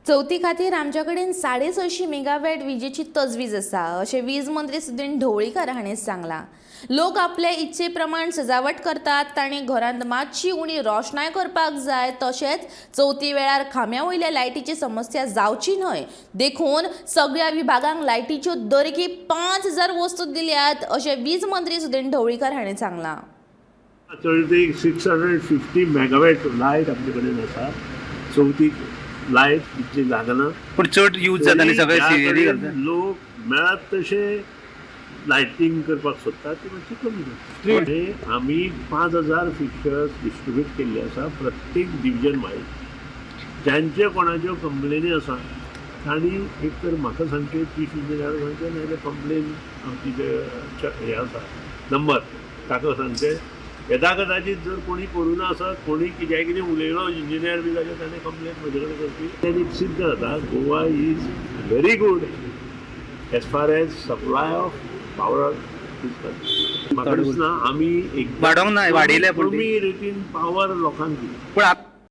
चवथी खातीर आमच्या कडेन 650 मेगावॅट विजेची तजवीज आसा, अशें वीज मंत्री सुदीन ढवळीकर हांणी सांगलां. लोक आपले इत्से प्रमाण सजावट करतात, तांणी घरांत मातशी उणी रोशणाय करपाक जाय. तशेंच चवथी वेळार खांब्या वयल्या लायटीची समस्या जावची न्हय देखून सगळ्या विभागांक लायटीच्यो दरेकी 5000 वस्तू दिल्यात, अशें वीज मंत्री सुदीन ढवळीकर हांणी सांगलां. चड एक 650 मेगावॅट लायट आमचे कडेन आसा. चवथीक लायट इतली लागना. पूण चड यूज जाता न्ही सगळे ज्या सिरियली कडेन घालता. लोक मेळत तशे लायटींग करपाक सोदतात, ती मातशी कमी जाता. हे आमी 5000 फिक्चर्स डिस्ट्रिब्यूट केल्ले आसा प्रत्येक डिविजन वायज. ज्यांचे कोणाच्यो कंप्लेनी आसा, तांणी एक तर म्हाका सांगचें, चीफ इंजिनियराक सांगचें, नाजाल्यार कंप्लेन आमची जे हे आसा नंबर, ताका सांगचें. येदा कदाचीत जर कोणी करूं ना आसत, कोणी कित्याय कितें उलयलो इंजिनियर बी, जाल्यार ताणें कंप्लेन म्हजे कडेन करची. तें एक सिद्ध जाता, Goa is very good as far as supply of power is. म्हाका दिसना आमी एक वाडोवंक ना, वाडयल्या पूण ती. कमी रेटीन पावर लोकांक दिली. पूण